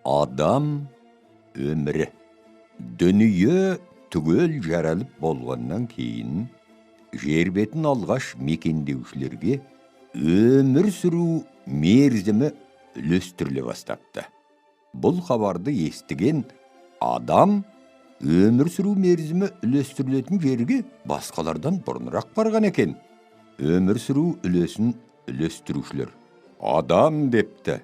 Адам өмірі. Дүние түгел жаралып болғаннан кейін жер бетін алғаш мекендеушілерге өмір сүру мерзімі үлестіріле бастапты. Бұл хабарды естіген адам өмір сүру мерзімі үлестірілетін жерге басқалардан бұрынырақ барған екен. Өмір сүру үлесін үлестірушілер «Адам, – депті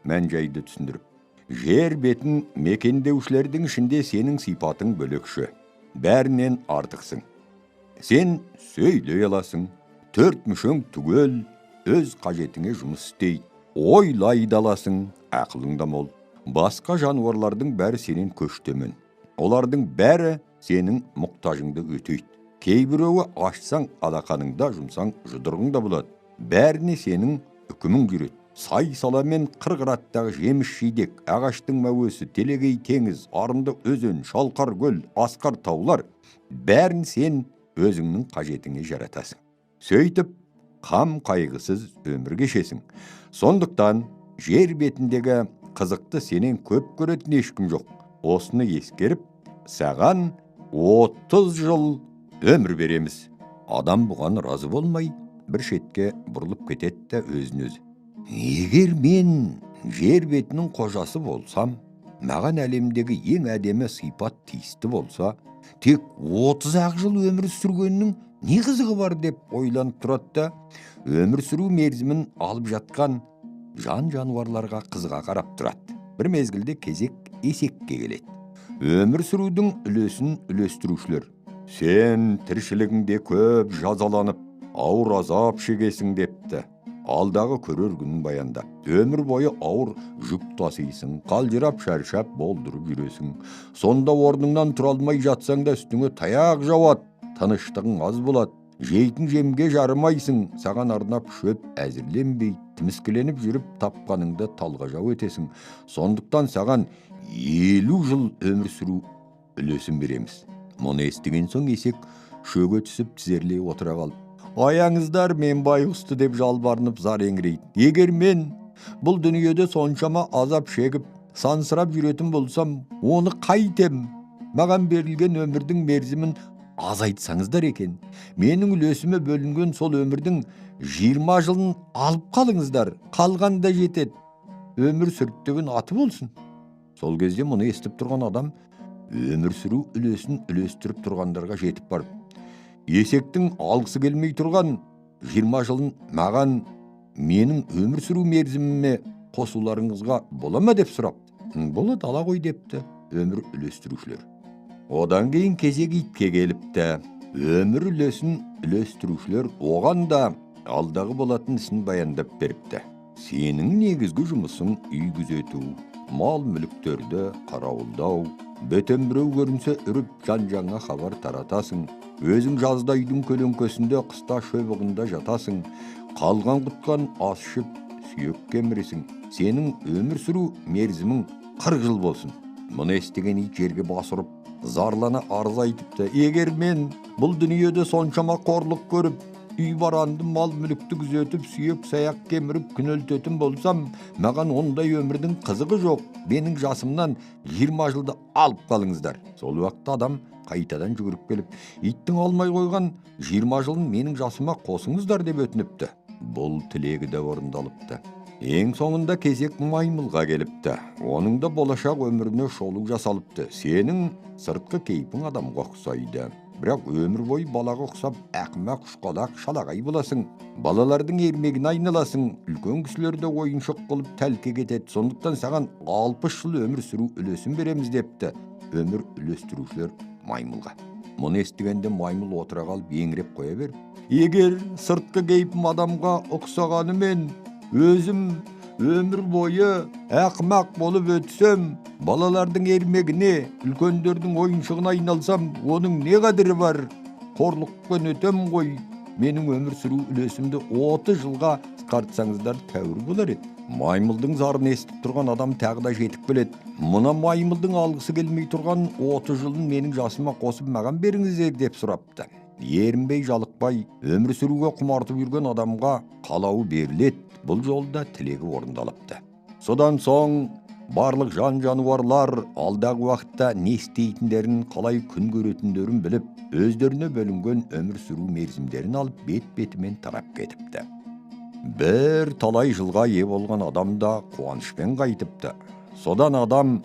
мән жайды түсіндіріп, – жер бетін мекендеушілердің ішінде сенің сипатың бөлекше, бәрінен артықсың. Сен сөйлей аласың, төрт мүшең түгел өз қажетіңе жұмыс істейді, ойлай да аласың, ақылың да мол. Басқа жануарлардың бәрі сенен көш төмен. Олардың бәрі сенің мұқтажыңды өтейді. Кейбіреуі ашсаң алақаныңда, жұмсаң жұдырығыңда болады. Бәріне сенің үкімің жүреді. Сай сала мен қыр қыраттағы жеміс жидек, ағаштың мәуесі, телегей теңіз, арынды өзен, шалқар көл, асқар таулар, бәрін сен өзіңнің қажетіңе жаратасың. Сөйтіп қам қайғысыз өмір кешесің. Сондықтан жер бетіндегі қызықты сенен көп көретін ешкім жоқ. Осыны ескеріп, саған 30 жыл өмір береміз. Адам бұған разы болмай, бір шетке бұрылып кетеді де, өзін өзі: «Егер мен жер бетінің қожасы болсам, маған әлемдегі ең әдемі сипат тиісті болса, тек 30-ақ жыл өмір сүргеннің не қызығы бар?» деп ойланып тұрады да, өмір сүру мерзімін алып жатқан жан жануарларға қызыға қарап тұрады. Бір мезгілде кезек есекке келеді. Өмір сүрудің үлесін үлестірушілер: «Сен тіршілігіңде көп жазаланып, ауыр азап шегесің, – депті алдағы көрер күнін баяндап. – Өмір бойы ауыр жүк тасисың, қалжырап, шаршап, болдырып жүресің. Сонда орныңнан тұра алмай жатсаң да, үстіңе таяқ жауады. Тыныштығың аз болады, жейтін жемге жарымайсың, саған арнап шөп әзірленбейді. Тіміскіленіп жүріп тапқаныңды талғажау етесің. Сондықтан саған 50 жыл өмір сүру үлесін береміз». Мұны естіген соң есек шөге түсіп, тізерлей отыра қалып: «Аяңыздар мен байғұсты», – деп жалбарынып зар еңірейді. «Егер мен бұл дүниеде соншама азап шегіп, сансырап жүретін болсам, оны қайтем? Маған берілген өмірдің мерзімін азайтсаңыздар екен. Менің үлесіме бөлінген сол өмірдің 20 жылын алып қалыңыздар, қалған да жетеді, өмір сүрттеген аты болсын». Сол кезде мұны естіп тұрған адам өмір сүру үлесін үлестіріп тұрғандарға жетіп барып: «Есектің алғысы келмей тұрған 20 жылын маған, менің өмір сүру мерзіміме қосуларыңызға бола ма?» деп сұрапты. «Болады, ала ғой», – депті өмір үлестірушілер. Одан кейін кезек итке келіпті. Өмір үлесін үлестірушілер оған да алдағы болатын ісін баяндап беріпті. «Сенің негізгі жұмысың үй күзету, мал мүліктерді қарауылдау. Бөтен біреу көрінсе, үріп, жан жағыңа хабар таратасың. Өзің жазда үйдің көлеңкесінде, қыста шөп ығында жатасың. Қалған құтқан ас ішіп, сүйек кеміресің. Сенің өмір сүру мерзімің 40 жыл болсын». Мұны естіген ит жерге бас ұрып, зарлана арыз айтыпты: «Егер мен бұл дүниеде соншама қорлық көріп, үй баранды, мал мүлікті күзетіп, сүйек саяқ кеміріп күнелтетін болсам, маған ондай өмірдің қызығы жоқ. Менің жасымнан 20 жылды алып қалыңыздар». Сол уақытта адам қайтадан жүгіріп келіп: «Иттің алмай қойған 20 жылын менің жасыма қосыңыздар», – деп өтініпті. Бұл тілегі де орындалыпты. Ең соңында кезек маймылға келіпті. Оның да болашақ өміріне шолу жасалыпты. «Сенің сыртқы кейпің адамға ұқсайды, бірақ өмір бойы балаға ұқсап, ақымақ, ұшқалақ, шалағай боласың. Балалардың ермегіне айналасың, үлкен кісілерді ойыншық қылып тәлкек етеді. Сондықтан саған 60 жыл өмір сүру үлесін береміз», – депті өмір үлестірушілер маймылға. Мұны естігенде маймыл отыра қалып, еңіреп қоя беріп: «Егер сыртқы кейпім адамға ұқсағанымен, өзім өмір бойы ақымақ болып өтсем, балалардың ермегіне, үлкендердің ойыншығына айналсам, оның не қадірі бар? Қорлықпен өтем ғой. Менің өмір сүру үлесімді 30 жылға қысқартсаңыздар, тәуір болар еді». Маймылдың зарын естіп тұрған адам тағы да жетіп келеді: «Мына маймылдың алғысы келмей тұрған 30 жылын менің жасыма қосып, маған беріңіздер», – деп сұрапты. Ерінбей жалықпай өмір сүруге құмартып жүрген адамға қалауы беріледі. Бұл жолда тілегі орындалыпты. Содан соң Барлық жан-жануарлар алдағы уақытта не істейтіндерін, қалай күн көретіндерін біліп, өздеріне бөлінген өмір сүру мерзімдерін алып, бет-бетімен тарап кетіпті. Бір талай жылға ие болған адам да қуанышпен қайтыпты. Содан адам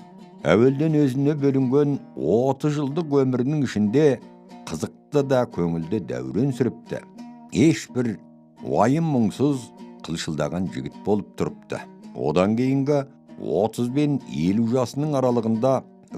әуелден өзіне бөлінген 30 жылдық өмірінің ішінде қызықты да көңілді дәурен сүріпті. Ешбір уайым мұңсыз қылшылдаған жігіт болып тұрыпты. Одан кейінгі 30 бен 50 жасының аралығында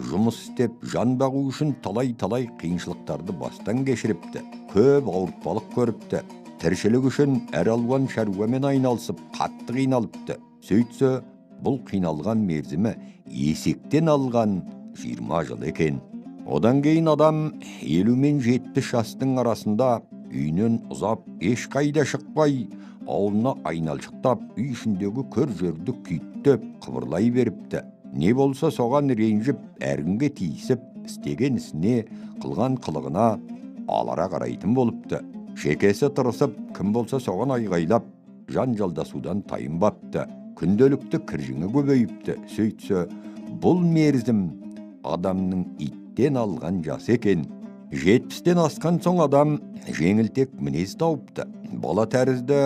жұмыс істеп, жан бағу үшін талай-талай қиыншылықтарды бастан кешіріпті. Көп ауыртпалық көріпті. Тіршілік үшін әр алуан шаруамен айналысып, қатты қиналыпты. Сөйтсе, бұл қиналған мерзімі есектен алған 20 жыл екен. Одан кейін адам 50 мен 70 жастың арасында үйінен ұзап, ешқайда шықпай, ауылына айналшықтап, үй ішіндегі көр жерді күйттеп, қыбырлай беріпті. Не болса соған ренжіп, әркімге тиісіп, істеген ісіне, қылған қылығына алара қарайтын болыпты. Шекесі тырысып, кім болса соған айғайлап, жан жалдасудан тайынбапты. Күнделікті кіржіңі көбейіпті. Сөйтсе, бұл мерзім адамның иттен алған жасы екен. 70-тен асқан соң адам жеңілтек мінез тауыпты. Бала тәрізді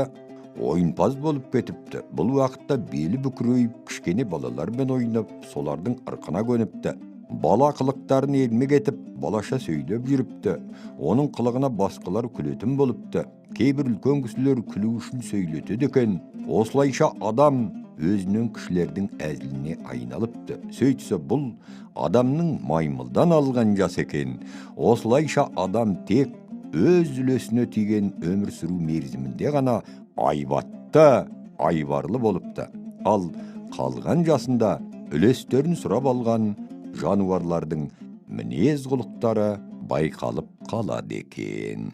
ойынпаз болып кетіпті. Бұл уақытта белі бүкірейіп, кішкене балалармен ойнап, солардың ырқына көніпті. Бала қылықтарын ермек етіп, балаша сөйлеп жүріпті. Оның қылығына басқалар күлетін болыпты. Кейбір үлкен кісілер күлу үшін сөйлетеді екен. Осылайша адам өзінен кішілердің әзіліне айналыпты. Сөйтсе, бұл адамның маймылдан алған жасы екен. Осылайша адам тек өз үлесіне тиген өмір сүру мерзімінде ғана айбатты, айбарлы болыпты. Ал қалған жасында үлестерін сұрап алған жануарлардың мінез құлықтары байқалып қалады екен.